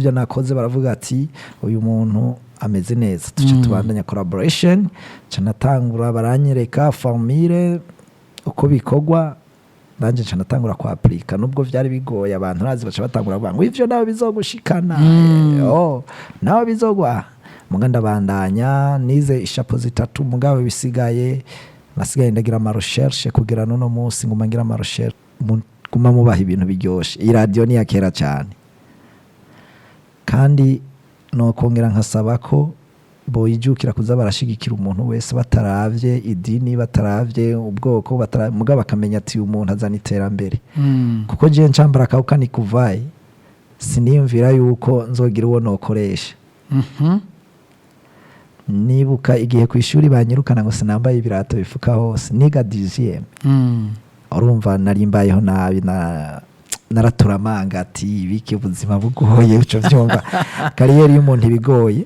byo nakoze, baravuga ati uyu muntu ameze neza, tuca tubandanya collaboration. Nca natangura, baranyereka formule uko bikorwa, nanjye nca natangura kwapurika, nubwo vyari bigoye. Abantu urazi baca batangura kuvuga ngo ivyo nawe bizogushikana, oh, nawe bizogwa. Muga ndabandanya, nize ishapo zitatu, mugabo bisigaye nasigaye ndagira ama recherche kugira n'uno munsi nguma ngira ama recherche, guma mubaha ibintu biryoshe. Iyi radiyo ni iya kera cyane, kandi nokongera nkasaba ko boyijukira kuza barashigikira umuntu wese bataravye idini, bataravye ubwoko, mugabo bakamenya ati uyu muntu azana iterambere, kuko jewe ncambara akawuka nikuvaye, siniyumvira yuko nzogira uwo nokoresha. Nibuka igihe ku ishuri banyirukana ngo sinambaye ibirato bifuka hose, niga dixième. Urumva nari mbayeho nabi, na naraturamanga ati ibiki, ubuzima bugoye, uco vyumva, carrière y'umuntu ibigoye.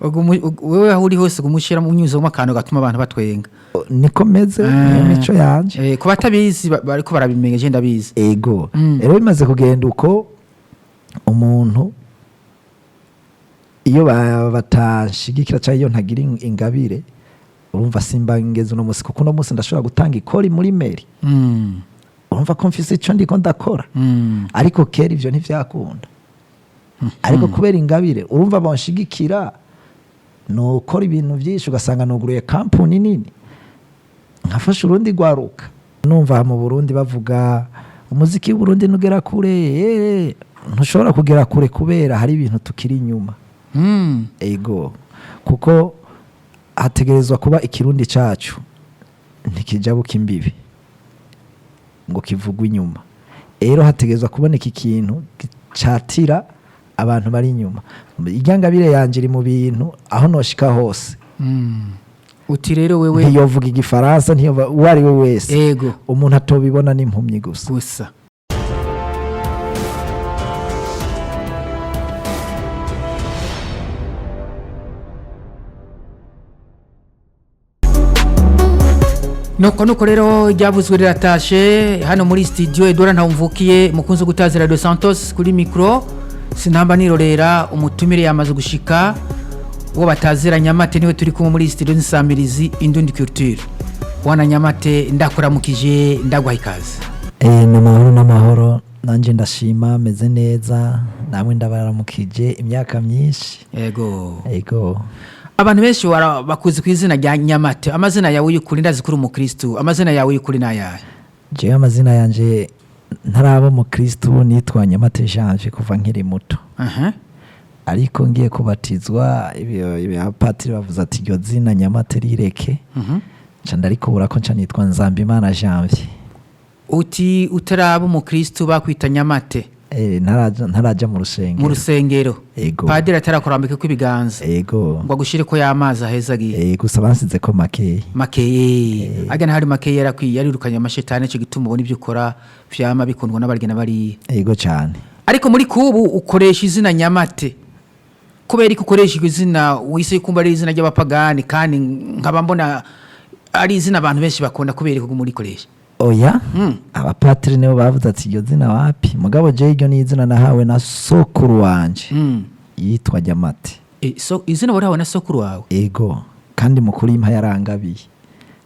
Wewe aho uri hose gumushyiramo unyuzemo akantu gatuma abantu batwenga. Niko meze, niyo mico yanje. Ku batabizi bariko barabimenya, je ndabizi. Ego. Rero bimaze kugenda uko, umuntu iyo batanshigikira cyangwa iyo ntagira ingabire, urumva simba ngeze uno munsi, kuko uno munsi ndashobora gutanga ikori muri mairie. Urumva ko mfise ico ndiko ndakora. Ariko kera ivyo ntivyakunda, ariko kubera ingabire, urumva bonshigikira, nukora ibintu byinshi, ugasanga nuguruye kampuni nini, nkafasha urundi rwaruka. Numva mu Burundi bavuga umuziki w'Uburundi ntugera kure, ntushobora kugera kure kubera hari ibintu tukiri inyuma. Ego, kuko hategerezwa kuba ikirundi cacu ntikijabuka imbibi ngo kivugwe inyuma. Rero hategerezwa kuboneka ikintu gicatira abantu bari inyuma. Irya ngabire yanje iri mu bintu aho noshika hose. Uti rero wewe ntiyovuga igifaransa, ntiyova uwo ari we wese. Umuntu atobibona n'impumyi gusa. Gusa. Nuko rero ryavuzwe riratashe hano muri studio. Edouard Ntawumvukiye mukunzi gutaza Radio Santos kuri micro, sinamba nirorera umutumire yamaze gushika, uwo batazira Nyamate niwe turi kumwe muri studio nsamirizi Indundi Culture. Wana Nyamate, ndakuramukije, ndaguha ikaze. Ni amahoro n'amahoro, nanjye ndashima, meze neza, namwe ndabaramukije, imyaka myinshi. Yego. Ego. Abantu benshi bakuzi ku izina rya Nyamate. Amazina yawe y'ukuri, ndazi kuri umukristu, amazina yawe y'ukuri ni ayahe? Jewe amazina yanje ntaraba umukristu nitwa Nyamate Janvier kuva nkiri muto. Ariko ngiye kubatizwa, abapatiri bavuze ati iryo zina Nyamate rireke. Nca ndarikubura ko nca nitwa Nzambimana Janvier. Uti utaraba umukristu bakwita Nyamate? Ntaraja mu rusengero. Mu rusengero. Ego. Padiri atarakurambika ko ibiganza Ego. ngo agushire ko y'amazi ahezagiye. Gusa bansize ko makeyi. Makeye agana hari makeye, yarakwiye, yarirukanye amashetani, ico gituma ubona ibyo ukora vyama bikundwa n'abarya n'abariya. Ego cyane. Ariko muri kubu ukoresha izina Nyamate kubera ko ukoresha iryo zina wise kumva ari izina ry'abapagani, kandi nkaba mbona ari izina abantu benshi bakunda, kubera ko murikoresha? Oya, abapatiri nibo bavuze ati iryo zina wapi, mugabo jewe iryo ni izina nahawe na sokuru wanje. Yitwa Nyamate. So izina warahawe na sokuru wawe? Ego, kandi mukuru impa yarangabiye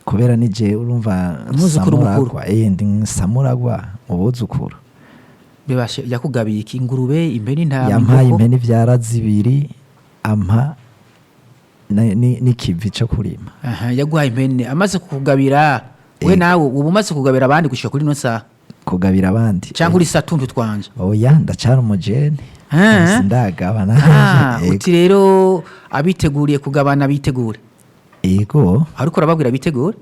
kubera ni jewe, urumva. Umwuzukuru mukuru. Samuragwa. Ndi Samuragwa mu buzukuru. Bibashe yakugabiye iki? Ingurube, impene, intama? Yampaye Inkoko? impene ivyara zibiri, ampa n'ikivi co kurima. Aha, yaguhaye impene amaze kukugabira we? Ego. Nawe ubu umaze kugabira abandi gushika kuri ino saha? Kugabira abandi? Cyangwa uri satuntu twanje? Oya, ndacara umujene. Sindagaba. Nanje. Uti rero abiteguriye kugabana bitegure. Ego. Ariko urababwira bitegure?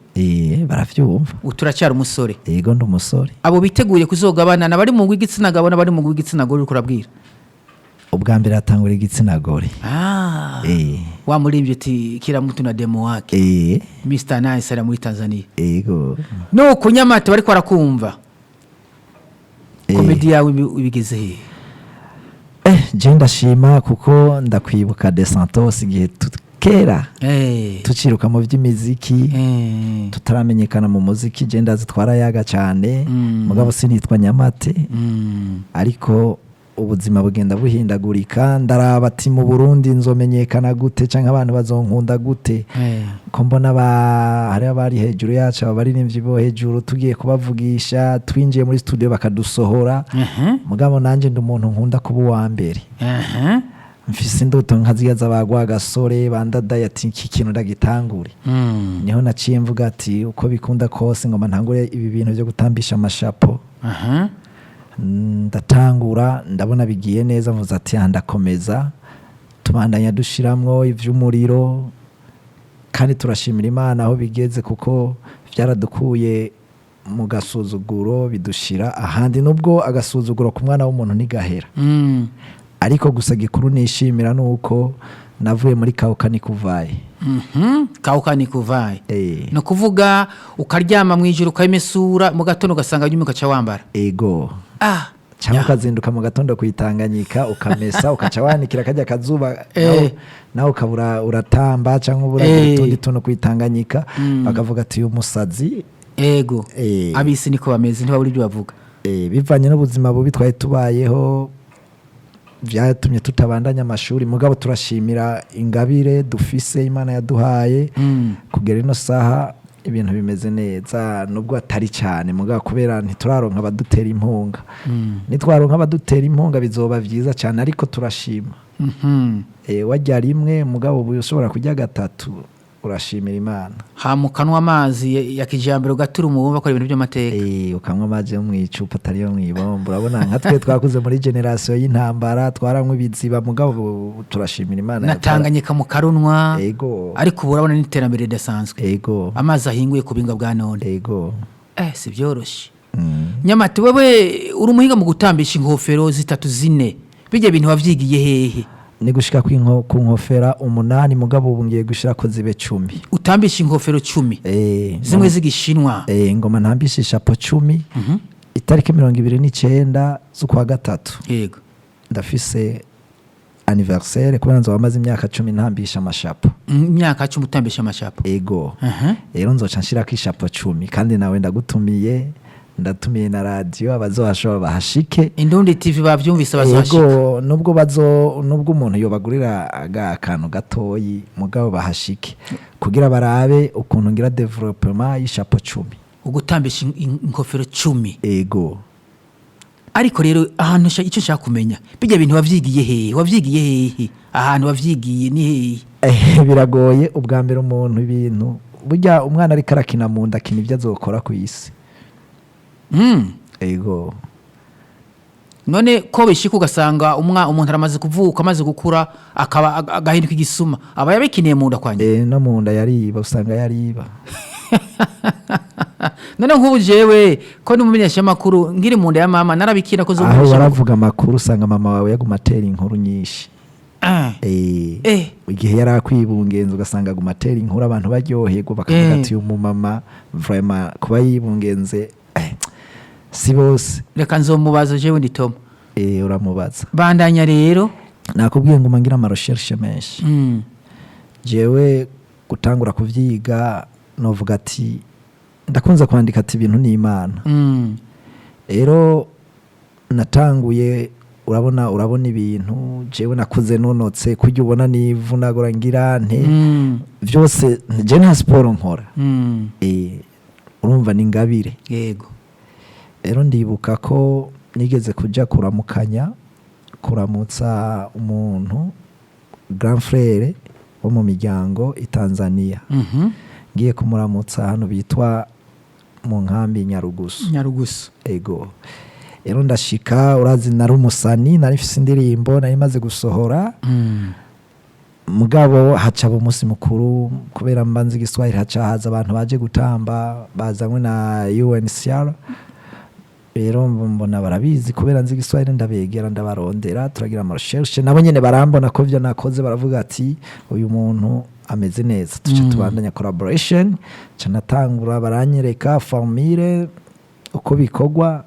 Baravyumva. Uturacyari umusore. Ego, ndi umusore. Abo biteguye kuzogabana n'abari mu w'igitsina gabo n'abari mu w'igitsina gore uriko urabwira? Ubwa mbere hatangura igitsina gore. Wa murimbyi uti kila mtu na demo wake. Mr Nice ari muri Tanzania. Ego. Nuko Nyamate bariko barakumva. Komedi yawe ibigeze hehe? Je ndashima kuko ndakwibuka De Santos igihe kera tuciruka mu by'imiziki, tutaramenyekana mu muziki, je ndazi twarayaga cyane. Mugabo sinitwa Nyamate. Ariko Ubuzima bugenda buhindagurika. Ndaraba ati mu Burundi nzomenyekana gute, canke abantu bazonkunda gute, ko mbona hari abari hejuru yacu, abaririmbyi bo hejuru, tugiye kubavugisha, twinjiye muri studio bakadusohora. Mugabo nanje ndi umuntu nkunda kuba uwa mbere. Mfise indoto nka ziriya z'abagwa gasore bandadaye, ati iki kintu ndagitangure. Niho naciye mvuga ati uko bikunda kose ngoma ntangure ibi bintu byo gutambisha amashapo. Ndatangura, ndabona bigiye neza, mvuze ati "Ah, ndakomeza." Tubandanya dushiramwo ivy'umuriro, kandi turashimira Imana aho bigeze, kuko byaradukuye mu gasuzuguro bidushira ahandi, nubwo agasuzuguro ku mwana w'umuntu ntigahera. Ariko gusa gikuru nishimira nuko navuye muri kauka nikuvaye. Kauka nikuvaye. Eh. Ni ukuvuga ukaryama mu ijoro ukabimesura, mu gatondo ugasanga nyuma ugaca wambara. Ego. Cyangwa ukazinduka mu gatondo kuyitanganyika, ukamesa, ukaca wanikira kajya kazuba, nawe ukabura uratamba cyangwa ubura utundi tuntu kuyitanganyika, bakavuga ati uyu musazi. Ego. Abisi niko bameze, ntibabura ibyo bavuga. Bivanye n'ubuzima bubi twari tubayeho, byatumye tutabandanya amashuri. Mugabo turashimira ingabire dufise Imana yaduhaye. Kugera ino saha ibintu bimeze neza, nubwo atari cyane, mugabo kubera ntituraronka abadutera impunga. Nitwaronka abadutera impunga bizoba byiza cyane, ariko turashima. Wajya rimwe, mugabo ubu ushobora kurya gatatu, urashimira Imana. Hama ukanywa amazi ya kijambere, ugatura umubumba, akora ibintu by'amateka. Ukanywa amazi yo mu icupa atari yo mu ibombo. Urabona nka twe twakuze muri génération y'intambara, twaranywa ibiziba, mugabo ubu turashimira Imana. Na Tanganyika mu karunwa. Ego. Ariko ubu urabona n'iterambere ridasanzwe. Ego. Amazi ahinguye ku buhinga bwa none. Ego. Si byoroshye. Nyamata, wewe uri umuhinga mu gutambisha inkofero zitatu, zine, bijya bintu wavyigiye hehe? Ni gushika ku nkofera 8, mugabo ubu ngiye gushira ko zibe 10. Utambisha inkofero 10? Zimwe z'igishinwa? Ngoma ntambisha ishapo 10 itariki 29 z'ukwa gatatu. Ndafise anniversaire, kubera nzoba maze imyaka 10 ntambisha amashapo. Imyaka 10 utambisha amashapo? Ego. Rero nzoca nshirako ishapo 10, kandi nawe ndagutumiye, ndatumiye na radiyo, abazohashobora bahashike. Indundi TV bavyumvise, bazohashika. Ego, nubwo umuntu yobagurira aga akantu gatoyi, mugabo bahashike kugira barabe ukuntu ngira développement y'ishapo 10. Ugutambisha inkofero 10? Ego. Ariko rero ahantu icyo nshaka kumenya, bijya bintu wavyigiye hehe? Wavyigiye hehe? Ahantu wavyigiye ni hehe? Biragoye. Ubwa mbere umuntu, ibintu burya umwana ariko arakina mu nda, akina ibyo azokora ku isi. Ego. None ko bishika ugasanga umuntu aramaze kuvuka, amaze gukura, akaba agahinduka igisuma, aba yabikiniye mu nda kwanjye? No mu nda yariba, usanga yariba. None nk'ubu jewe ko ndi umumenyeshamakuru, nkiri mu nda ya mama narabikina ko Aho umumenyeshamakuru. baravuga amakuru, usanga mama wawe yaguma atera inkuru nyinshi. Igihe yari akwibungenza, ugasanga aguma atera inkuru, abantu baryoherwa, bakavuga ati uyu mumama vraiment kuba yibungenze, si bose. Reka nzomubaza, jewe ndi Toma. Uramubaza. Bandanya rero. Nakubwiye ngo ngira ama recherches menshi. Jewe gutangura kuvyiga, novuga ati ndakunze kwandika ati ibintu ni Imana. Rero natanguye, urabona ibintu jewe nakuze nonotse kurya, ubona nivunagura, ngira nte, vyose je nta siporo nkora. Urumva ni ingabire. Rero ndibuka ko nigeze kuja kuramukanya, kuramutsa umuntu grand frère wo mu miryango i Tanzania. Ngiye kumuramutsa hano bitwa mu nkambi Nyarugusu. Nyarugusu. Ego. Rero ndashika, urazi nari umusani, nari mfise indirimbo nari maze gusohora. Mugabo hacaba umunsi mukuru, kubera mbanza igiswahili, haca haza abantu baje gutamba bazanywe na UNHCR. Rero mbona barabizi, kubera nzi igiswahili, ndabegera, ndabarondera, turagira ama recherches, nabo nyene barambona ko vyo nakoze, baravuga ati uyu muntu ameze neza, tuca tubandanya collaboration. Ca natangura, baranyereka formule uko bikorwa,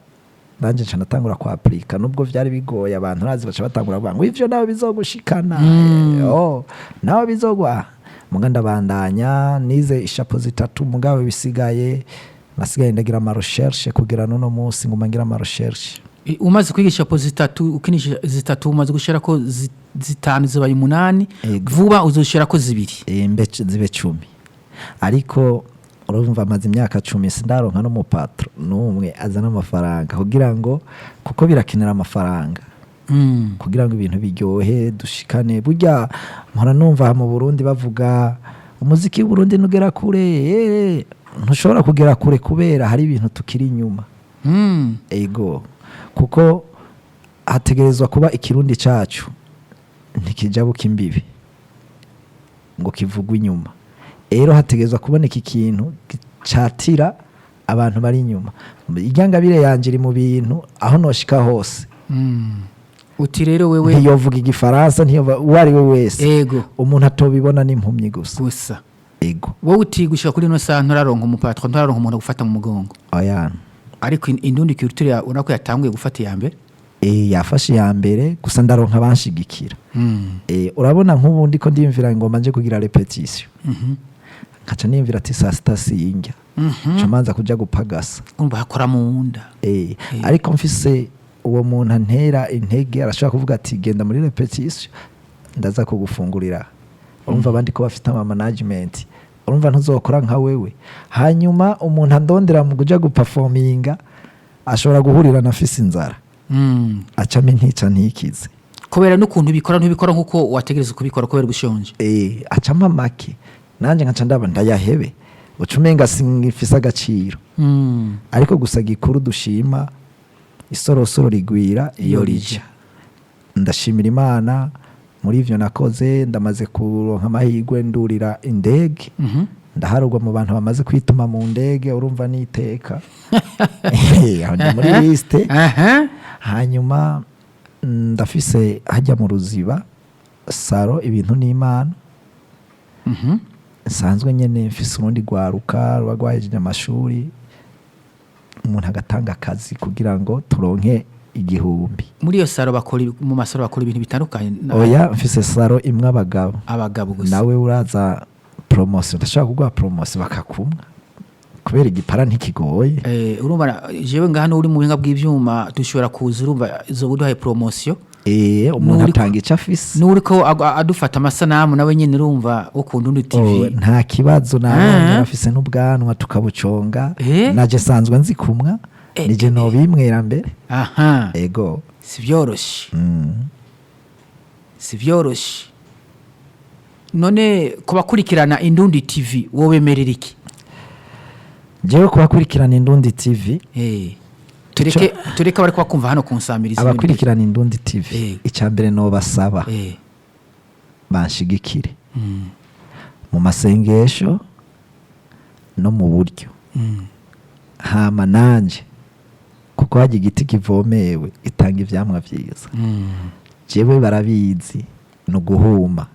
nanje nca natangura kwapurika, nubwo vyari bigoye. Abantu urazi baca batangura kuvuga ngo ivyo nawe bizogushikana. Oh, nawe bizogwa. Muga ndabandanya, nize ishapo zitatu, mugabo bisigaye nasigaye ndagira ama recherches, kugera n'uno munsi nguma ngira ama recherches. Umaze kwigisha po zitatu, ukinisha zitatu, umaze gushirako zitanu, zibaye 8. Ego. Vuba uzoshirako zibiri. Mbe zibe 10, ariko urumva amaze imyaka 10 sindaronka n'umu patron n'umwe azana amafaranga kugira ngo, kuko birakenera amafaranga kugira ngo ibintu biryohe, dushikane. Burya mpora numva aha mu Burundi bavuga umuziki w'Uburundi ntugera kure. Ntushobora kugera kure kubera hari ibintu tukiri inyuma. Ego, kuko hategerezwa kuba ikirundi cacu ntikijabuka imbibi ngo kivugwe inyuma. Rero hategerezwa kuboneka ikintu gicatira abantu bari inyuma. Irya ngabire yanje iri mu bintu aho noshika hose. Uti rero wewe Ntiyovuga igifaransa, ntiyova uwo ari we wese. Umuntu atobibona n'impumyi gusa. Gusa. Ego. Wowe uti gushika kuri ino saha nturaronka umu patron, nturaronka umuntu gufata mu mugongo. Oya. Ariko Indundi Culture ubona ko yatanguye gufata iya mbere. Yafashe iya mbere, gusa ndaronka abanshigikira. Urabona nk'ubu ndiko ndiyumvira ngomba nje kugira répétition, nkaca niyumvira ati saa sita sinjya, nca manza kuja gupagasa. Urumva hakora mu nda. Ariko mfise uwo muntu antera intege, arashobora kuvuga ati genda muri répétition, ndaza kugufungurira. Urumva abandi ko bafite ama management, urumva ntuzokora nka wewe. Hanyuma umuntu andondera mu kuja guperforminga ashobora guhurira na fise inzara, acamo intica ntikize. Kubera n'ukuntu ubikora, ntubikora nk'uko wategereza kubikora kubera ubushonje. Acamo make, nanje nkaca ndaba ndayahebe, uca umenga singifise agaciro. Ariko gusa gikuru dushima, isorosoro rigwira iyo rija. Ndashimira Imana muri ivyo nakoze, ndamaze kuronka amahirwe ndurira indege, ndaharurwa mu bantu bamaze kwituma mu ndege. Urumva niteka aho ndi muri liste. Hanyuma ndafise hajya mu Ruziba salon ibintu n'Imana, nsanzwe nyene mfise urundi rwaruka ruba rwahejeje amashuri, umuntu agatanga akazi kugira ngo turonke 1000. Muri iyo salon bakora mu ma salon bakora ibintu bitandukanye Oya, mfise salon imwe abagabo. Abagabo gusa. Nawe uraza promotion, ndashobora kuguha promotion bakakumwa kubera igipara ntikigoye. Urumva jewe ngaha uri mu buhinga bw'ivyuma, dushobora kuza, urumva izo buduhaye promotion. Umuntu atanga ico afise. N'uriko adufata amasanamu nawe nyene, urumva wo ku Ndundi Oh, TV. nta kibazo, nabonye Ah. afise n'ubwanwa tukabuconga. Naje sanzwe nzi kumwa, nije nobimwera mbere. Ego. Si vyoroshe. Si vyoroshe. None ku bakurikirana Indundi TV wobemerera iki? Jewe kubakurikirana Indundi TV, Tureke abari kubakumva hano ku nsamirizi. abakurikirana Indundi TV, icya mbere nobasaba, banshigikire mu masengesho no mu buryo. Hama nanje kuko hajya igiti kivomewe itanga ivyamwa vyiza. Jewe barabizi, ni uguhuma,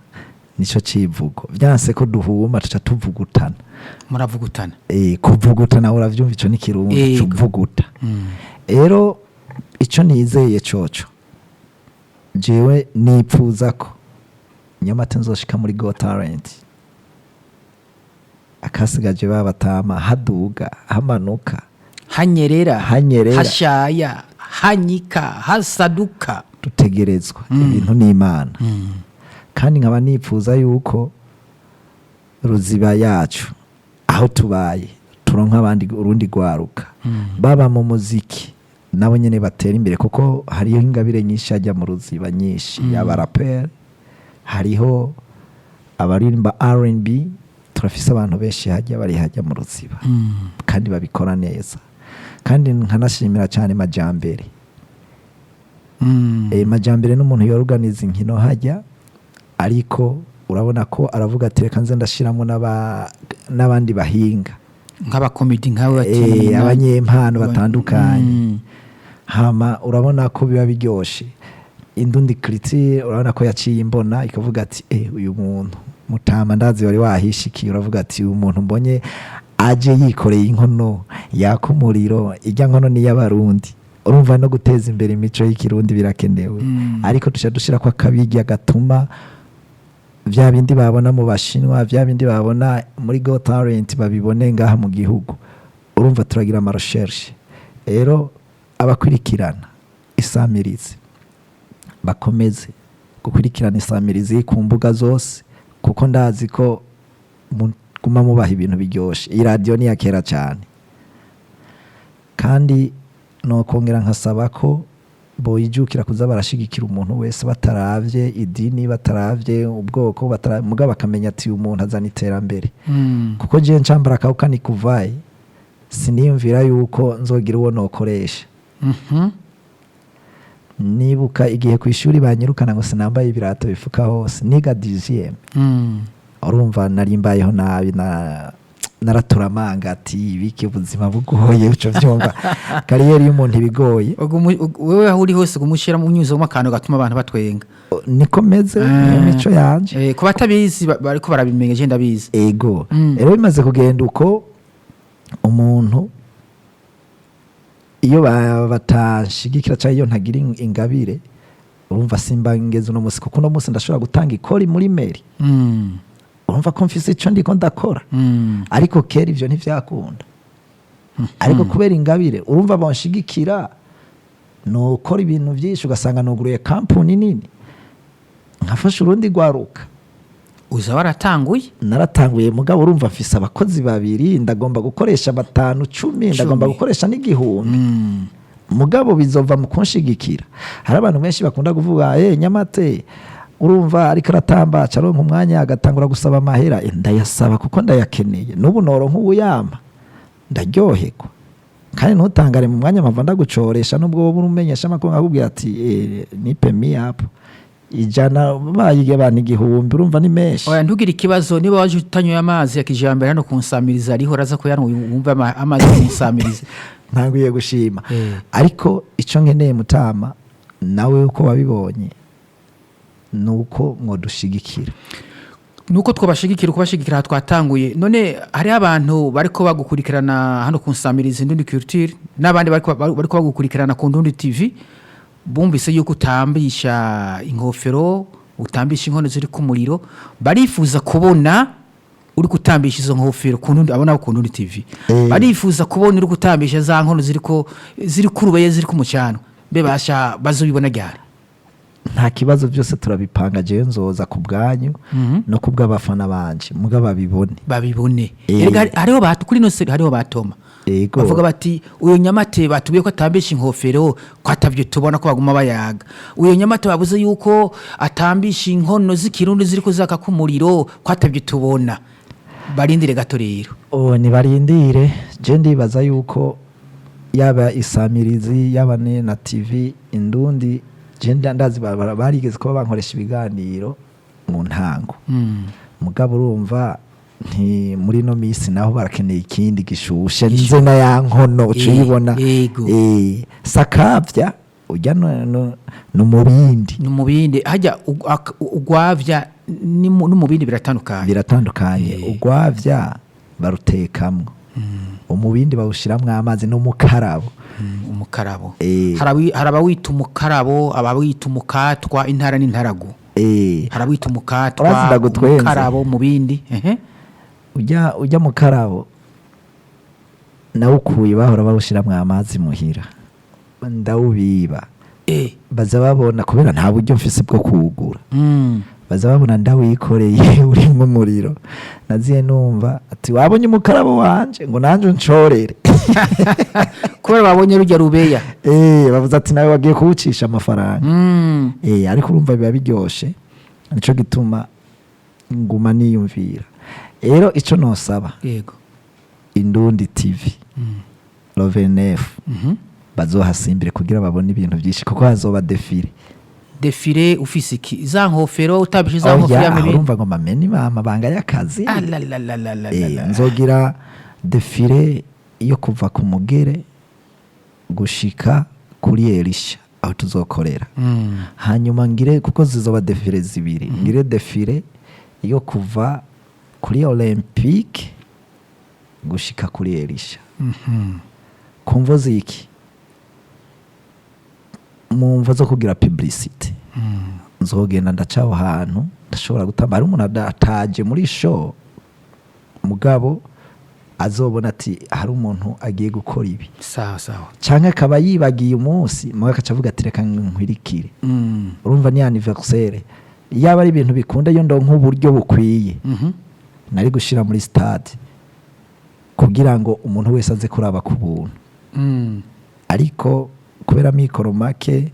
nico civugo. Vyanse ko duhuma, tuca tuvugutana. Muravugutana. Kuvugutana, uravyumva, ico ni Kirundi. Cuvuguta. Rero ico nizeye coco, jewe nipfuza ko Nyamata nzoshika muri Go Talent, akasigaje babatama haduga hamanuka, hanyerera, hanyerera, hashaya, hanyika, hasaduka. Dutegerezwa ibintu n'Imana. Kandi nkaba nipfuza yuko Ruziba yacu aho tubaye turonka abandi, urundi rwaruka baba mu muziki, nabo nyene batera imbere, kuko hariho ingabire nyinshi hajya mu Ruziba nyinshi, yaba rapper, hariho abaririmba R&B, turafise abantu benshi hajya bari hajya mu Ruziba kandi babikora neza. Kandi nkanashimira cyane Majambere. Majambere n'umuntu yoruganiza inkino hajya, ariko urabona ko aravuga ati reka nze ndashiramo n'abandi bahinga. Nk'abakomedi nkawe bati Abanyempano batandukanye. Hama urabona ko biba biryoshe. Indundi Culture urabona ko yaciye imbona ikavuga ati uyu muntu mutama ndazi wari wahishikiye. Uravuga ati uyu muntu mbonye aje yikoreye inkono yaka umuriro, ijya nkono ni iy'Abarundi. Urumva no guteza imbere imico y'Ikirundi birakenewe. Ariko duca dushira ko akabirya gatuma vya bindi babona mu Bashinwa, vya bindi babona muri Go Talent, babibone ngaha mu gihugu. Urumva turagira ama recherche. Rero abakurikirana Isamirizi bakomeze gukurikirana isamirizi ku mbuga zose, kuko ndazi ko muguma mubaha ibintu biryoshe. Iyi radiyo ni iya kera cyane. Kandi nokongera nkasaba ko boyijukira kuza barashigikira umuntu wese bataravye idini, bataravye ubwoko, mugabo bakamenya ati uyu muntu azana iterambere. Kuko jewe ncambara akawuka nikuvaye, siniyumvira yuko nzogira uwo nokoresha. Nibuka igihe ku ishuri banyirukana ngo sinambaye ibirato bifuka hose, niga dixième. Urumva nari mbayeho nabi, na naraturamanga ati ibiki, ubuzima bugoye, uco vyumva carrière y'umuntu ibigoye. Wewe aho uri hose gumushyira mu nyuzamo akantu gatuma abantu batwenga. Niko meze, niyo mico yanje. Ku batabizi bariko barabimenya, je ndabizi. Ego. Rero bimaze kugenda uko, umuntu iyo batanshigikira cyangwa iyo ntagira ingabire, urumva simba ngeze uno munsi, kuko uno munsi ndashobora gutanga ikori muri mairie. Urumva ko mfise ico ndiko ndakora. Ariko kera ivyo ntivyakunda, ariko kubera ingabire, urumva bonshigikira, nokora ibintu vyinshi, ugasanga nuguruye kampuni nini, nkafasha urundi rwaruka. Uza waratanguye. Naratanguye, mugabo urumva mfise abakozi babiri, ndagomba gukoresha batanu, 10, ndagomba 10. gukoresha n'1000. Mugabo bizova mu kunshigikira. Hari abantu benshi bakunda kuvuga: "Nyamate, urumva ariko aratamba, acaronka umwanya agatangura gusaba amahera." Ndayasaba kuko ndayakeneye. N'ubu noronka uwuyampa ndaryoherwa. Kandi ntutangare mu mwanya mpava ndagucoresha, nubwo wowe umenyesha amakuru, nkakubwira ati nipe mi hapo 100, bayiga abantu 1000, urumva ni menshi. Oya, ntugire ikibazo. Niba waje utanyoye amazi ya kijambere, hano kunsamiriza ariho raza kuyanywa, wumve amazi kunsamiriza. Ntanguye gushima. Ariko icyo nkeneye, mutama, nawe uko wabibonye, ni uko mwodushigikira. Nuko twabashigikira, ukubashigikira aha twatanguye. None hariho abantu bariko bagukurikirana hano ku nsamirizi Ndundi Culture, n'abandi bariko bagukurikirana ku Ndundi TV, bumvise yuko utambisha inkofero, utambisha inkono ziri ku muriro, barifuza kubona uri gutambisha izo nkofero ku Ndundi, abo nabo ku Ndundi TV. Barifuza kubona uri gutambisha za nkono ziriko ziri ku rubeye, ziri ku mucanwa. Mbe basha bazobibona ryari? Nta kibazo, byose turabipanga. Jewe nzoza ku bwanyu no ku bw'abafana banje, muga babibone. Babibone. Erega hariho kuri ino seri hariho batoma bavuga bati: "Uyo Nyamate batubwiye ko atambisha inkofero, ko atavyo tubona, ko baguma bayaga. Uyo Nyamate babuze yuko atambisha inkono z'ikirundi ziriko zaka ku muriro, ko atavyo tubona." Barindire gato rero. Oh, nibarindire. Je ndibaza yuko yaba isamirizi, yaba na TV Indundi, je ndazi barigeze kuba bankoresha ibiganiro mu ntango. Mugabo urumva nti muri no misi naho barakeneye ikindi gishushe, nze na ya nkono uca uyibona. Sakavya ujya no mu bindi. Ni mu bindi hajya ugwavya no mu bindi biratandukanye. Biratandukanye. Ugwavya barutekamwo, umubindi bawushiramwo amazi n'umukarabo. Umukarabo. Hari abawita umukarabo, abawita umukatwa, intara n'intaragu. Hari abawita umukatwa, Urazi ndagutwenze. umukarabo, mu bindi, ehe. Ujya mu karabo nawukuye, bahora bawushiramwo amazi muhira, ndawubiba. Baza babona, kubera nta buryo mfise bwo kuwugura, baza babona ndawikoreye urimwo umuriro. Naziye numva ati: "Wabonye umukarabo wanje?" Ngo nanje uncorere. Kubera babonye rujya rubeya. Bavuze ati: "Nawe wagiye kuwucisha amafaranga." Ariko urumva biba biryoshe, nico gituma nguma niyumvira. Rero ico nosaba, Indundi TV Rovenef, bazohasimbire kugira babone ibintu byinshi, kuko hazoba défilé. Défilé ufise iki? Za nkofero utabishe za nkofero Oya, ya aho mibindi? urumva ngo mamene amabanga y'akazi. Alalalalala. Nzogira défilé yo kuva ku Mugere gushika kuri Elisha aho tuzokorera. Hanyuma ngire, kuko zizoba défilé zibiri, ngire défilé yo kuva kuri Olympique gushika kuri Elisha. Ku mvo ziki? Mu mvo zo kugira publicity. Nzogenda ndaca aho hantu, ndashobora gutamba, hari umuntu ataje muri show, mugabo Azobona ati hari umuntu agiye gukora ibi, Sawa sawa. Canke akaba yibagiye umunsi, muwe akaca avuga ati reka nkwirikire. Urumva ni anniversaire, yaba ari ibintu bikunda, iyo ndonka uburyo bukwiye, nari gushira muri stade kugira ngo umuntu wese aze kuraba ku buntu. Ariko kubera mikoro make,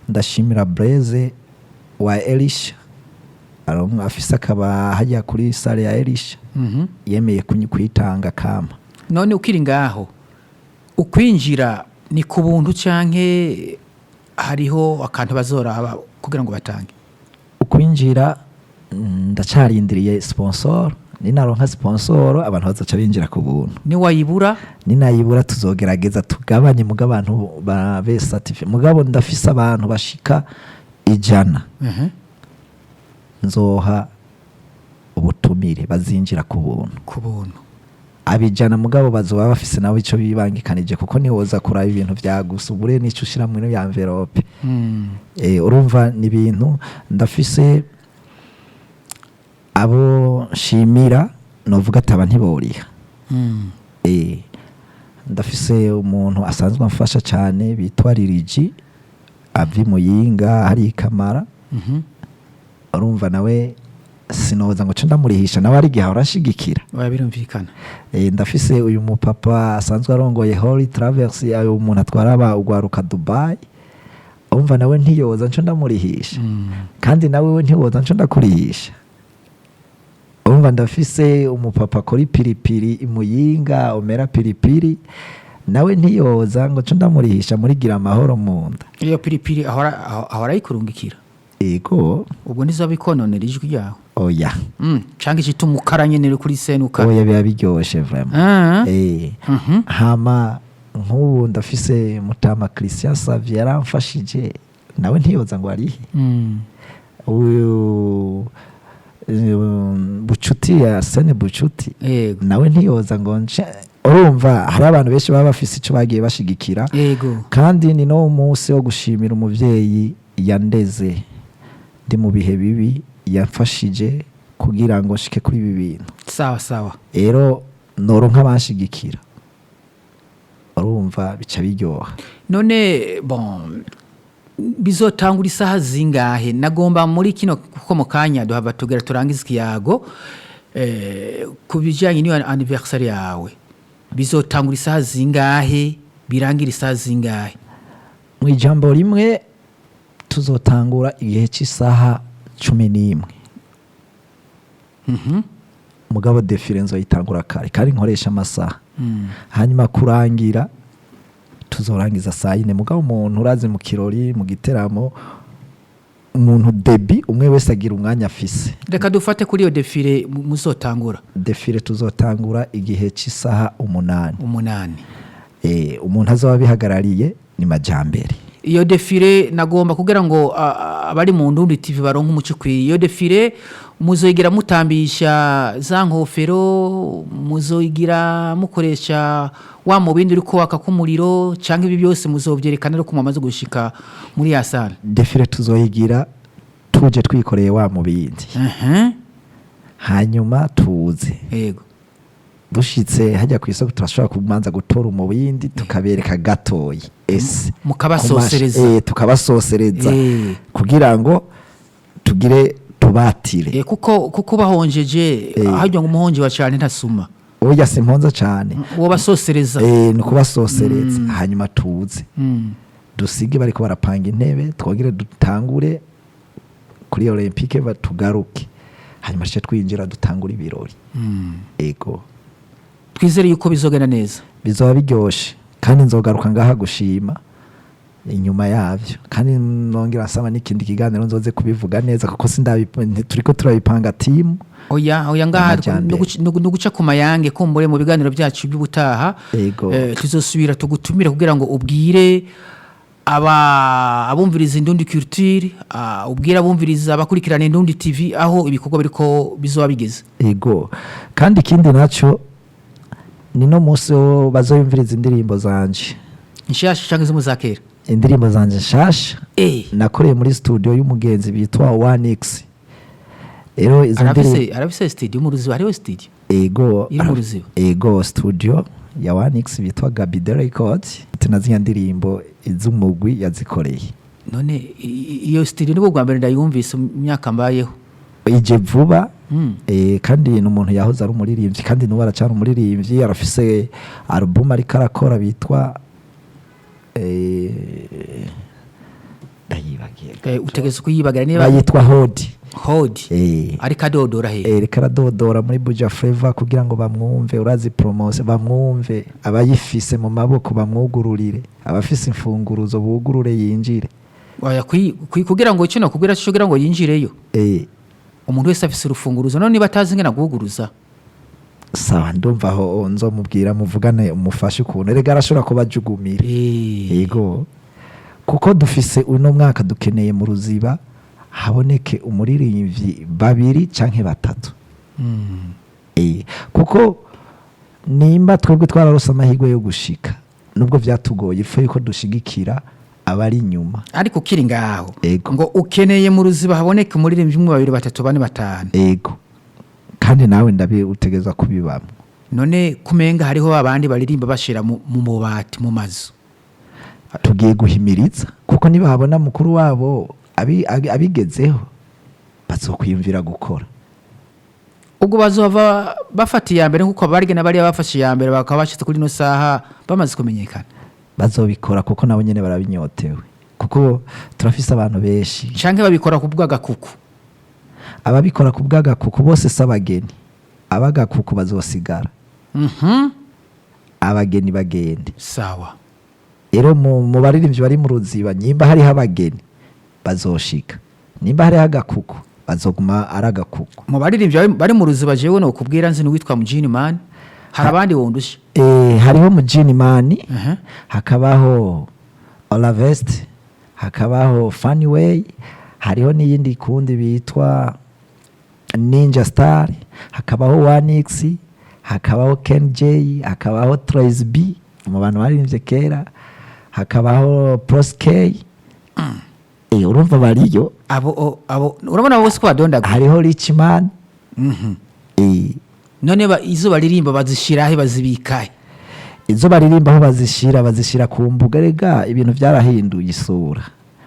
ndashimira Blaise wa Elisha, afise akaba hajya kuri salle ya Elisha, yemeye kuyitanga kama. None ukiri ngaho, ukwinjira ni ku buntu canke hariho akantu bazoraba kugira ngo batange? Ukwinjira, ndacarindiriye sponsor. Ninaronka sponsor, abantu bazoca binjira ku buntu. Niwayibura? Ninayibura, tuzogerageza tugabanye, muga abantu babe satisfait. Mugabo ndafise abantu bashika 100 nzoha ubutumire, bazinjira ku buntu. Ku buntu. Abijana, mugabo bazoba bafise nabo ico bibangikanije, kuko niwoza kuraba ibintu vyagusa ubure n'ico ushira muri ya enveloppe. Urumva ni ibintu ndafise abo nshimira, novuga ati aba ntiboriha. Ndafise umuntu asanzwe amfasha cyane bitwa Ririji, ava i Muyinga hari ikamara. Urumva nawe sinoza ngo nce ndamurihisha, nawe ari igihe ahora anshigikira. Oya, birumvikana. Ndafise uyu mupapa asanzwe arongoye Holy Traverse, uyu umuntu atwara aba ugwaruka Dubai. Urumva nawe ntiyoza nce ndamurihisha, kandi nawe we ntiwoza nce ndakurihisha. Urumva ndafise umupapa akora ipiripiri imuyinga, umera piripiri, nawe ntiyoza ngo nce ndamurihisha muri gira amahoro mu nda. Iyo piripiri ahora ayikurungikira? Ego. Ubwo ntizoba ikononera ijwi ryawe? Oya. Canke icita umukara nyene uri kuri senuka? Oya, biba biryoshe vraiment. Hama nk'ubu ndafise mutama Christian Savier, yaramfashije, nawe ntiyoza ngo arihe. Uyu Bucuti ya Sene Bucuti, nawe ntiyoza ngo nce. Urumva hari abantu benshi baba bafise ico bagiye bashigikira. Kandi ni no munsi wo gushimira umuvyeyi yandeze ndi mu bihe bibi, yamfashije kugira ngo nshike kuri ibi bintu. Sawa sawa. Rero noronka abanshigikira, urumva bica biryoha. None bon, bizotangura isaha zingahe? Nagomba muri kino, kuko mu kanya duhava tugera turangiza ikiyago, ku bijyanye n'iyo anniversaire yawe, bizotangura isaha zingahe, birangira isaha zingahe? Mu ijambo rimwe, tuzotangura igihe cy'isaha 11. Mugabo défilé nzoyitangura kare kandi nkoresha amasaha. Hanyuma kurangira, tuzorangiza saa 4. Mugabo umuntu urazi mu kirori, mu giteramo, umuntu debi umwe wese agira umwanya afise. Reka dufate kuri iyo défilé muzotangura. Défilé tuzotangura igihe cy'isaha 8. 8. Umuntu azoba abihagarariye ni Majambere. Iyo défilé nagomba kugira ngo abari mu Ndundi TV baronke umuco ukwiye. Iyo défilé muzoyigira mutambisha za nkofero, muzoyigira mukoresha wa mubindi uriko waka k'umuriro, canke ibi byose muzovyerekana ariko mwamaze gushika muri ya salle? Défilé tuzoyigira tuje twikoreye wa mubindi. Hanyuma tuze dushitse hajya ku isoko, turashobora kumanza gutora umubindi tukabereka gatoyi ese. Mukabasosereza. Tukabasosereza kugira ngo tugire tubatire. Kuko bahonjeje, harya ngo umuhonje wa cane ntasuma. Oya, simponza cane. Uwo basosereza. Ni ukubasosereza, hanyuma tuze dusige bariko barapanga intebe, twongere dutangure kuri Olympique, batugaruke, hanyuma tuce twinjira dutangure ibirori. Ego. Twizere yuko bizogenda neza. Bizoba biryoshe, kandi nzogaruka ngaha gushima inyuma yavyo, kandi nongera nsaba n'ikindi kiganiro nzoze kubivuga neza, kuko turiko turabipanga timu. Oya oya, ngaha Amajyambere. nuguca ku mayange. Kumbure mu biganiro byacu by'ubutaha, tuzosubira tugutumire kugira ngo ubwire aba abumviriza Indundi Culture, ubwire abumviriza, abakurikirana Indundi TV aho ibikorwa biriko bizoba bigeze. Ego, kandi ikindi naco ni no munsi wo bazoyumviriza indirimbo zanje. Nshasha canke zimwe za kera? Indirimbo zanje nshasha nakoreye muri studio y'umugenzi bitwa One X. Rero izo ndirimbo Arafise studio mu Ruziba, hariho studio ego. Iri mu Ruziba. Ego, studio ya 1X bitwa Gabi The Records, tunaziya ndirimbo iz'umugwi yazikoreye. None iyo studio nibwo bwa mbere ndayumvise mu myaka mbayeho. Ije vuba. Kandi ni umuntu yahoze ari umuririmbyi, kandi n'ubu aracari umuririmbyi. Arafise album ariko arakora bitwa ndayibagiye. Utegetse kuyibagira niba Bayitwa Hodi. Hodi. Ariko adodora he? Reka, aradodora muri Buja Flavor kugira ngo bamwumve. Urazi promotion, bamwumve, abayifise mu maboko bamwugururire, abafise imfunguruzo bugurure yinjire. Oya, kugira ngo icyo nakubwira cyo kugira ngo yinjireyo, umuntu wese afise urufunguruzo. None niba atazi ingene aguguruza? Sawa, ndumva aho nzomubwira muvugane, umufashe ukuntu. Erega arashobora kuba ajugumira. Yego, kuko dufise uno mwaka dukeneye mu Ruziba haboneke umuririmbyi babiri canke batatu. Kuko nimba twebwe twararose amahirwe yo gushika, nubwo vyatugoye, ifu yuko dushigikira abari inyuma. Ariko ukiri ngaho, Ego. ngo ukeneye mu Ruziba haboneke umuririmbyi umwe, babiri, batatu, bane, batanu. Ego, kandi nawe ndabi utegeza kubibamwo. None kumenga hariho abandi baririmba bashira mu mubati mu mazu? Tugiye guhimiriza, kuko nibahabona mukuru wabo abigezeho bazokwiyumvira gukora. Ubwo bazova bafata iya mbere nkuko abarya n'abariya bafashe iya mbere, bakaba bashitse kuri ino saha bamaze kumenyekana. Bazobikora, kuko nabo nyene barabinyotewe, kuko turafise abantu benshi. Canke babikora ku bw'agakuku? Ababikora ku bw'agakuku bose si abageni. Abagakuku bazosigara, abageni bagende. Sawa. Rero mu baririmbyi bari mu Ruziba, nyimba hariho abageni bazoshika, nimba hariho agakuku bazoguma ari agakuku. Mu baririmbyi bari mu Ruziba, jewe no kubwira nzi n'uwitwa Mujini Man. Hari abandi wondusha? Hariho Mujini Mani, hakabaho Olavest, hakabaho Funny, hariho n'iyindi kundi bitwa Ninja Star, hakabaho One X, hakabaho Ken J, hakabaho Trace B mu bantu baririmbye kera, hakabaho Pros K. Urumva bariyo. Abo urabona bose ko badondaga. Hariho Richman. None izo baririmba bazishirahe, bazibikahe? Izo baririmba aho bazishira ku mbuga. Rega ibintu byarahinduye isura.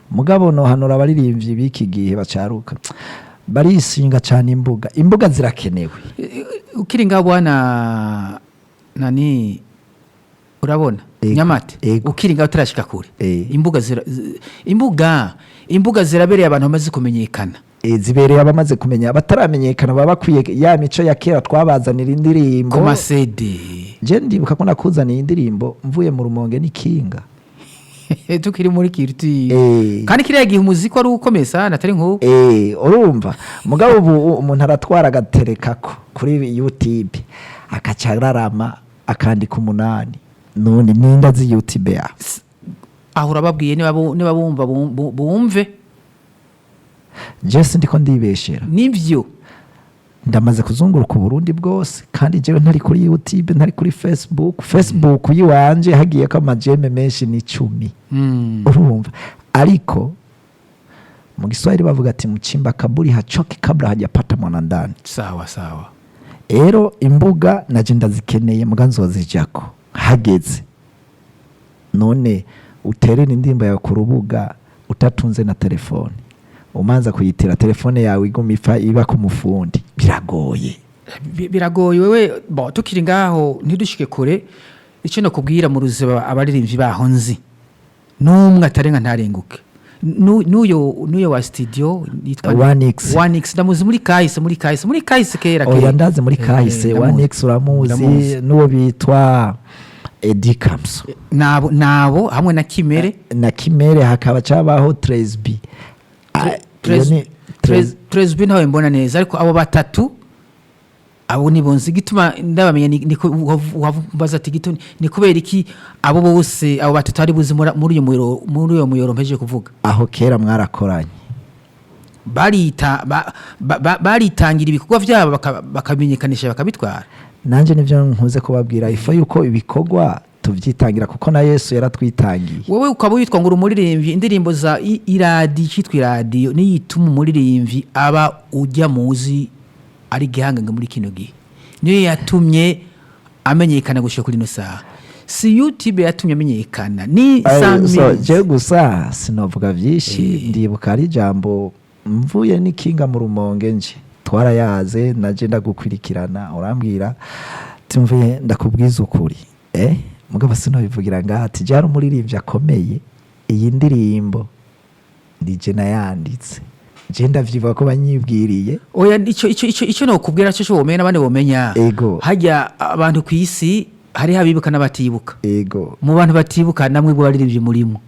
Mugabo nohanura abaririmbyi b'iki gihe bacaruka, barisinga cyane imbuga. Imbuga zirakenewe. Ukiri ngaho, bwana nani, urabona, Ego, Nyamate, ego. ukiri ngaho utarashika kure, imbuga zirabereye abantu bamaze kumenyekana. Zibereye abamaze kumenya. Bataramenyekana baba bakwiye ya mico ya kera twabazanira indirimbo ku masede. Je ndibuka ko nakuzaniye indirimbo mvuye mu Rumonge n'ikinga. Tukiri muri kiriti. Kandi kiriya gihe umuziki wari ukomeye sana, atari nk'ubu. Urumva, mugabo ubu umuntu aratwara agaterekako kuri YouTube, akaca ararama akandika umunani. None ninda zi YouTube yawe? Aho urababwiye, niba bumva bumve. Je sindiko ndibeshera. Nivyo. Ndamaze kuzunguruka Uburundi bwose, kandi jewe ntari kuri YouTube, ntari kuri Facebook. Facebook yiwanje hagiyeko ama j'aime menshi ni 10. Urumva, ariko mu Giswahili bavuga ati: "Mchimba kaburi hachoki kabla hajapata mwana ndani." Sawa sawa. Rero imbuga naje ndazikeneye, muga nzozijako hageze. None uterera indirimbo yawe ku rubuga utatunze na telefone, umanza kuyitira telefone yawe iguma ipfa iba ku mufundi, biragoye. Biragoye wewe. Bo tukiri ngaho, ntidushike kure, icyo nakubwira, mu Ruziba abaririmbyi baho nzi n'umwe atarenga ntarenguke. N'uyo wa studio yitwa One X. One X ndamuzi muri kahise, muri kahise, muri kahise kera kera. Oya, ndazi muri kahise. Ndamuzi. One X uramuzi? Ndamuzi. N'uwo bitwa Eddie Kamso. Nabo hamwe na Kimere. Na Kimere, hakaba cabaho Trace B. Ah, iyo ni Tresby ntawe mbona neza, ariko abo batatu abo nibo nzi. Igituma ndabamenya ni mbaza ati ni kubera iki abo bose, abo batatu ari buzi muri uyo muyoro mpejeje kuvuga. Aho kera mwarakoranye. Barita baritangira ibikorwa byabo, bakamenyekanisha, bakabitwara. Nanjye nivyo nkunze kubabwira, ifa yuko ibikorwa Tuvyitangira kuko na Yesu yaratwitangiye. Wowe ukaba witwa ngo uri umuririmbyi, indirimbo za iradiyo, icyitwa iradiyo niyo ituma umuririmbyi aba ujya muzi ari igihangange muri kino gihe, niyo yatumye amenyekana gushika kuri ino saha. Si YouTube yatumye amenyekana, ni So, Samirizi. je gusa sinovuga vyinshi. Ndibuka ari ijambo mvuye n'ikinga mu Rumonge, nje twarayaze, naje ndagukwirikirana, urambwira ati: "Mvuye ndakubwiza ukuri, mugabo sinobivugira ngaha," ati: "Jari umuririmbyi akomeye, iyi ndirimbo nije nayanditse." Je ndavyibuka ko banyibwiriye. Oya, ico nokubwira cyo womenya n'abandi bomenya. Hajya abantu ku isi hariho abibuka n'abatibuka. Mu bantu batibuka namwe bwo baririmbyi murimo.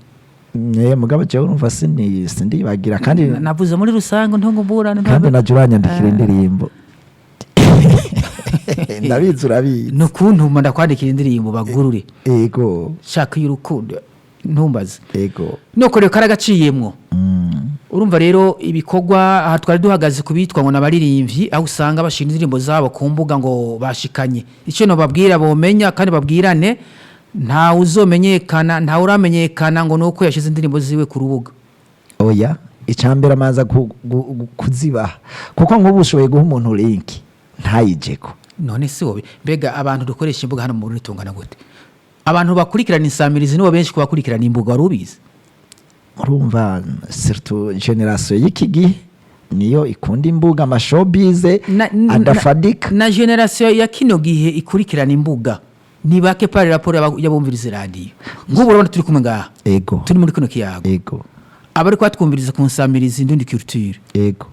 Mugabo jewe urumva sindibagira kandi. Navuze muri rusange, ntungu mburane. Kandi naje uranyandikira indirimbo, ndabizi, urabizi. Ni ukuntuma ndakwandikira indirimbo bagurure. Shaka y'urukundo, ntumbaze. Nuko rero karagaciyemwo. Urumva rero ibikorwa aha twari duhagaze ku bitwa ngo n'abaririmbyi, aho usanga bashyira indirimbo zabo ku mbuga ngo bashikanye. Icyo nobabwira bomenya kandi babwirane, ntawe uzomenyekana, ntawe uramenyekana ngo ni uko yashyize indirimbo ziwe ku rubuga. Oya, icambere amaza kuzibaha, kuko nk'ubu ushoboye guha umuntu link ntayijeko. None si wowe? Mbega abantu dukoresha imbuga hano mu Burundi tungana gute? Abantu bakurikirana insamirizi nibo benshi kubakurikirana imbuga, wari ubizi? Urumva, surtout génération y'iki gihe niyo ikunda imbuga, amashowbiz adafadika. Na génération ya kino gihe ikurikirana imbuga ni bake par rapport y'abumviriza radiyo. Nk'ubu urabona turi kumwe ngaha, turi muri kino kiyago, abari kwatwumviriza ku nsamirizi Indundi Culture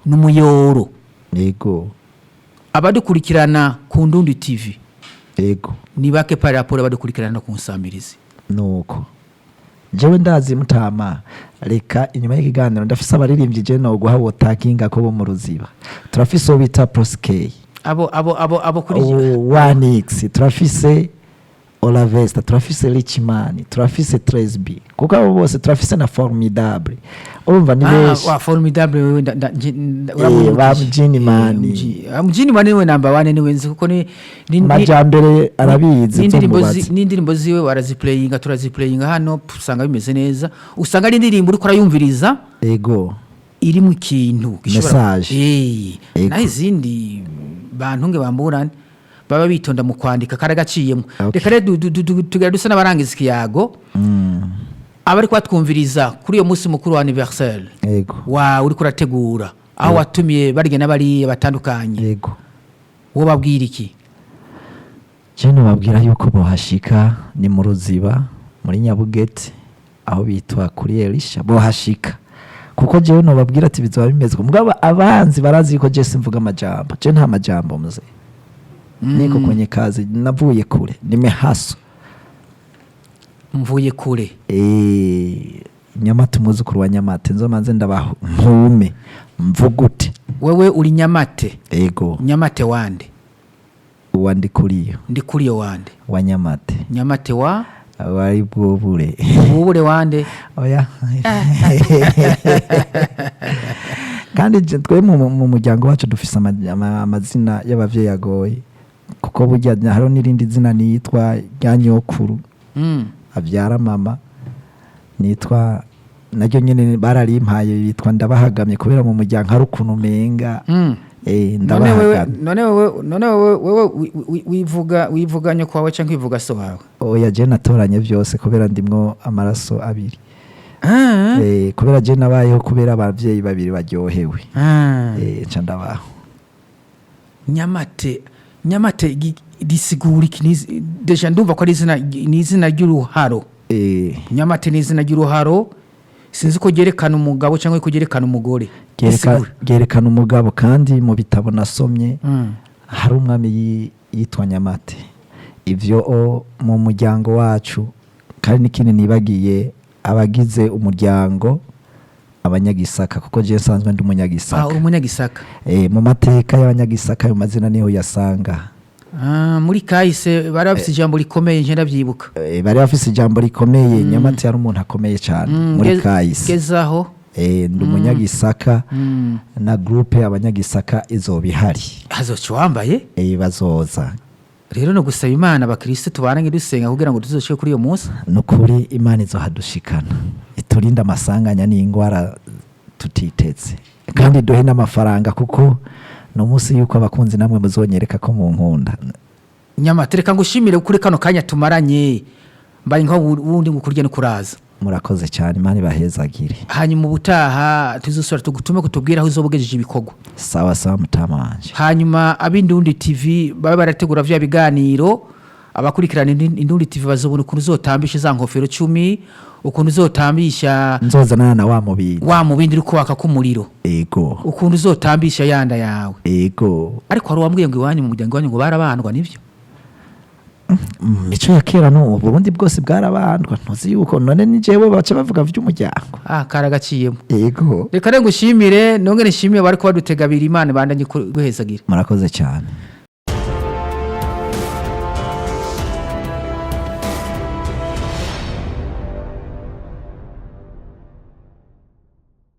n'umuyoro, abadukurikirana ku Ndundi TV ni bake par rapport y'abadukurikirana no ku nsamirizi. Nuko jewe ndazi mutama, reka inyuma y'ikiganiro ndafise abaririmbyi je noguha wotakinga ko bo mu Ruziba. Turafise uwo bita Proskey, Abo kuri One X, turafise Olavesta, turafise Richman, turafise Tresby, kuko abo bose turafise na Formidable. Urumva ni benshi. Wa Formidable wewe uramwibukije. Ba Mjini Mani. Mjini Mani niwe number one, niwe nzi kuko ni Majambere arabizi. Nzomubaza. N'indirimbo ziwe baraziplayinga, turaziplayinga hano, usanga bimeze neza, usanga ari indirimbo uriko urayumviriza irimo ikintu Message. Naho izindi bantu nge bamburane baba bitonda mu kwandika karagaciyemo. Reka rero tugera dusa n'abarangiza ikiyago. Abari kwatwumviriza kuri uyo munsi mukuru wa anniversaire wa uriko urategura, aho watumiye barya n'abariya batandukanye, wo babwira iki? Je nobabwira yuko bohashika, ni mu Ruziba muri Nyabugete aho bitwa kuri Elisha. Bohashika kuko jewe nobabwira ati bizoba bimeze uko. Mugabo abanzi barazi yuko je simvuga amajambo, je nta majambo mzee, niko kwenye kazi, navuye kure, nimehaso. Mvuye kure. Nyamata, umwuzukuru wa Nyamate, nzomanze ndabaho mpume mvugute. Wewe uri Nyamate? Ego. Nyamate wande? Uwa Ndikuriyo. Ndi kuri iyo wande? Wa Nyamate. Nyamate wa? Wari bwobure. Ubure wande? Oya, kandi je twe mu muryango wacu dufise amazina y'abavyeyi agoye, kuko burya hariho n'irindi zina nitwa rya nyokuru avyara mama, nitwa naryo nyene bararimpaye, bitwa Ndabahagamye, kubera mu muryango hari ukuntu umenga None wewe Ndabahagamye. None wewe wivuga nyoko wawe canke wivuga so wawe? Oya, je natoranye vyose kubera ndimwo amaraso abiri. Kubera je nabayeho kubera abavyeyi babiri baryohewe. Nca ndabaho. Nyamate risigura iki? Déjà ndumva ko ari izina, ni izina ry'uruharo. Nyamate ni izina ry'uruharo, sinzi ko ryerekana umugabo cyangwa ko ryerekana umugore. Risigura. Ryerekana umugabo, kandi mu bitabo nasomye hari umwami yitwa Nyamate. Ivyo mu muryango wacu. Kandi n'ikindi nibagiye, abagize umuryango abanyagisaka, kuko je nsanzwe ndi umunyagisaka. Uri umunyagisaka. Mu mateka y'abanyagisaka ayo mazina niho yasanga. Muri kahise bari bafise ijambo rikomeye, nje ndavyibuka. Bari bafise ijambo rikomeye. Nyamate yari umuntu akomeye cyane muri kahise. Gezaho. Ndi umunyagisaka, na groupe abanyagisaka izoba ihari. Hazoca wambaye. Bazoza. Rero no gusaba Imana, abakristo tubananye dusenga kugira ngo tuzoshike kuri iyo munsi. Nukuri Imana izohadushikana, iturinde amasanganya n'ingwara tutiteze, kandi duhe n'amafaranga, kuko ni umunsi yuko abakunzi namwe muzonyereka ko munkunda. Nyamata, reka ngushimire kuri kano kanya tumaranye, mbaye nka wundi ngo kurya no kuraza. Murakoze cyane, Imana ibahezagire. Hanyuma ubutaha tuzosubira tugutume kutubwira aho uzoba ugejeje ibikorwa. Sawa sawa, mutama wanje. Hanyuma ab'Indundi TV babe barategura vya biganiro, abakurikirana Indundi TV bazobona ukuntu uzotambisha za nkofero 10, ukuntu uzotambisha Nzozanana na wa mubindi. Wa mubindi uri kwaka k'umuriro. Ego. Ukuntu uzotambisha yanda yawe. Ego. Ariko hari uwambwiye ngo iwanyu, mu muryango iwanyu, ngo barabandwa, nivyo? Mico ya kera no Burundi bwose bwarabandwa, ntuzi yuko none ni jewe baca bavuga vy'umuryango. Ah, karagaciyemo. Ego. Reka rero ngushimire, nongere nshimire bariko badutega abiri. Imana ibandanye guhezagira. Murakoze cyane.